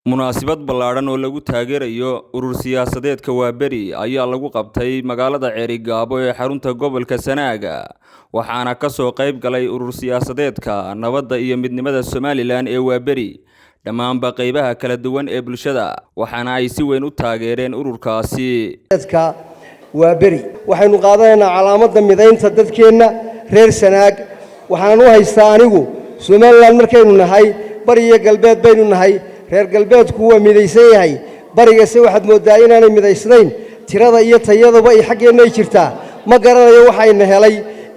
Munaasabad ballaadhan oo lagu taageerayo urur siyaasadeedka Waaberi ayaa lagu qabtay magaalada Ceerigaabo ee xarunta gobolka Sanaaga, waxaana ka soo qayb galay urur siyaasadeedka nabadda iyo midnimada Somaliland ee Waaberi dhammaanba qaybaha kala duwan ee bulshada, waxaana ay si weyn u taageereen ururkaasi. Dadka Waaberi waxaynu qaadanaynaa calaamadda midaynta dadkeenna reer Sanaag. Waxaanan u haystaa anigu Somaliland markaynu nahay bari iyo galbeed baynu nahay. Reer galbeedku waa midaysan yahay, barigase waxaad mooddaa inaanay midaysnayn. Tirada iyo tayaduba ay xaggeennay jirtaa. Ma garanayo waxayna helay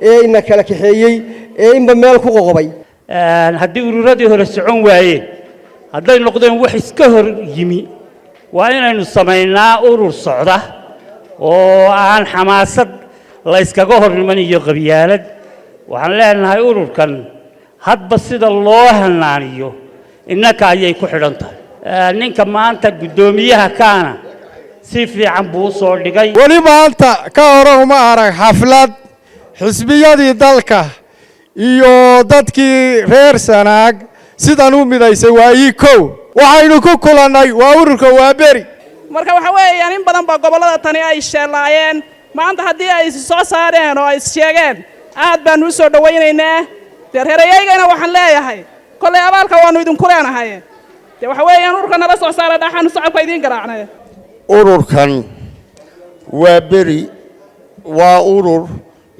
ee ina kala kaxeeyey ee inba meel ku qoqobay. Haddii ururadii hore socon waayeen, hadday noqdeen wax iska hor yimi, waa inaynu samaynaa urur socda oo aan xamaasad la yskaga hor iman iyo qabyaalad. Waxaan leenahay ururkan hadba sida loo hanaaniyo innaka ayay ku xidhan tahay. Ninka maanta guddoomiyaha kaana si fiican buu u soo dhigay. Weli maanta ka hore uma arag xaflad xisbiyadii dalka iyo dadkii reer Sanaag sidan u midaysay. Waa ii kow. Waxaynu ku kulannay waa ururka Waaberi. Marka waxa weeyaan in badan baa gobollada tani ay sheelaayeen. Maanta haddii ay is soo saareen oo ay is sheegeen, aad baannu u soo dhowaynaynaa. Dee reerayaygana waxaan leeyahay, kollay abaalka waannu idinku leenahay. Dee waxa weeyaan ururka nala soo saara, dhaxaanu sacabka idiin garaacnay. Ururkan Waaberi waa urur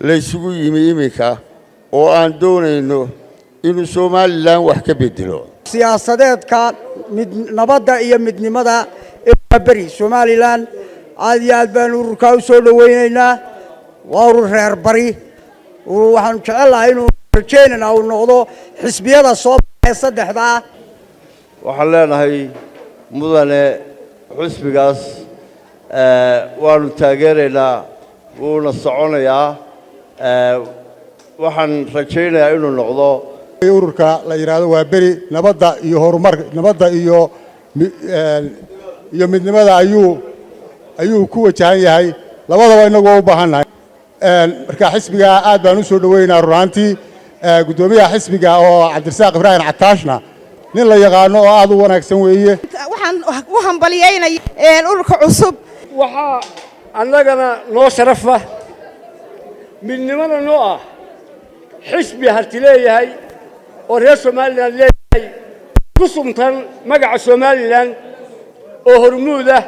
laysugu yimi iminka oo aan doonayno inuu Somaliland wax ka beddelo. Siyaasadeedka mid nabadda iyo midnimada ee Waaberi Somaliland, aad iyo aad baanu ururkaa u soo dhowaynaynaa. Waa urur reer bari. Waxaanu jecel lahay inuu rajaynana uu noqdo xisbiyada soo baxee saddexda ah. Waxaan leenahay, mudane, xusbigaas waanu taageeraynaa, wuuna soconayaa. Waxaan rajaynayaa inuu noqdo ururka la yidhaahdo Waaberi nabadda iyo horumar, nabadda iyo midnimada ayuu ku wajahan yahay. Labadaba innagoo u baahan nahay. Marka xisbiga aad baan u soo dhoweynaa run ahaantii. Guddoomiyaha xisbiga oo Cabdirasaaq Ibraahim Cataashna nin la yaqaano oo aad u wanaagsan weeye. Waxaan u hambalyaynaya ururka cusub. Waxaa annagana noo sharafa, midnimada noo ah, xisbi Harti leeyahay oo reer Somaliland leeyahay, ku suntan magaca Somaliland oo hormuud ah.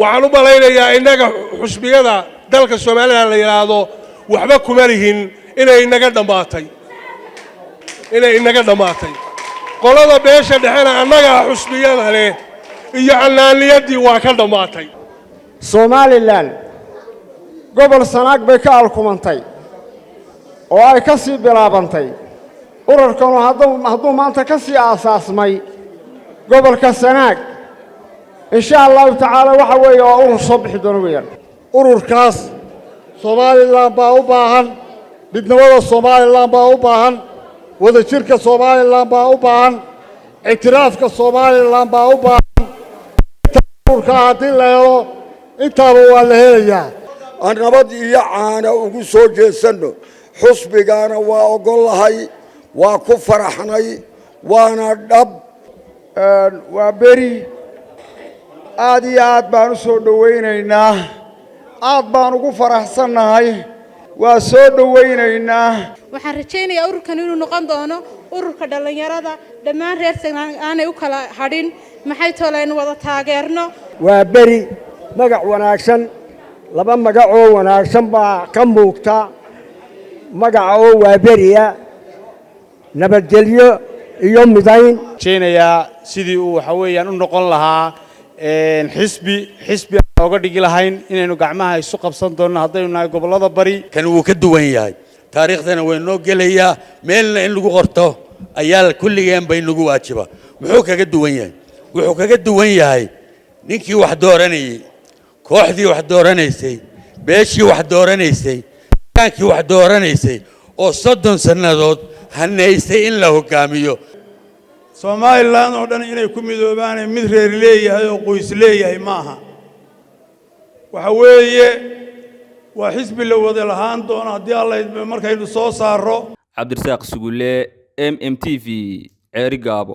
Waxaan u malaynayaa innaga xusbiyada dalka Somaliland la yidhaahdo waxba kuma lihin, inay inaga dhammaatay. Qolada beesha dhexena annagaa xusbiyada leh iyo cannaaniyaddii waa ka dhammaatay. Somaliland gobol Sanaag bay ka alkumantay oo ay ka sii bilaabantay. Ururkanu hadduu maanta ka sii aasaasmay gobolka Sanaag, insha Allahu tacaala waxa weeye waa urur soo bixi doono weeyaan. Ururkaas Somaliland baa u baahan, midnimada Somaliland baa u baahan, wadajirka Somaliland baa u baahan, ictiraafka Somaliland baa u baahan. Ururkaa haddii la helo, intaaba waa la helayaa. Aan nabad iyo caana ugu soo jeesanno. Xusbigaana waa ogol lahay, waa ku faraxnay, waana dhab. Waaberi aad iyo aad baan u soo dhowaynaynaa, aad baan ugu faraxsannahay, waa soo dhowaynaynaa. Waxaan rajaynayaa ururkan inuu noqon doono ururka dhallinyarada dhammaan reer Sanaag aanay u kala hadhin. Maxay toolaynu wada taageerno. Waaberi magac wanaagsan, laba magacoo wanaagsan baa ka muuqta. Magaca oo Waaberiya, nabadgelyo iyo midayn. Rajaynayaa sidii uu waxa weeyaan u noqon lahaa xisbi, xisbi aan ooga dhigi lahayn inaynu gacmaha isu qabsan doonno haddaynu nahay gobollada bari. Kan wuu ka duwan yahay, taariikhdana way noo gelayaa, meelna in lagu qorto ayaa kulligeen bay nagu waajiba. Muxuu kaga duwan yahay? Wuxuu kaga duwan yahay ninkii wax dooranayey, kooxdii wax dooranaysay, beeshii wax dooranaysay, kaankii wax dooranaysay oo 30 sannadood hanaysay in la hoggaamiyo. Somaliland oo dhan inay ku midoobaanay mid reer leeyahay oo qoys leeyahay ma aha. Waxa weeye waa xisbi la wada lahaan doono haddii Alla idmo markaynu soo saarro. Cabdirasaaq Sugulle, MMTV, Ceerigaabo.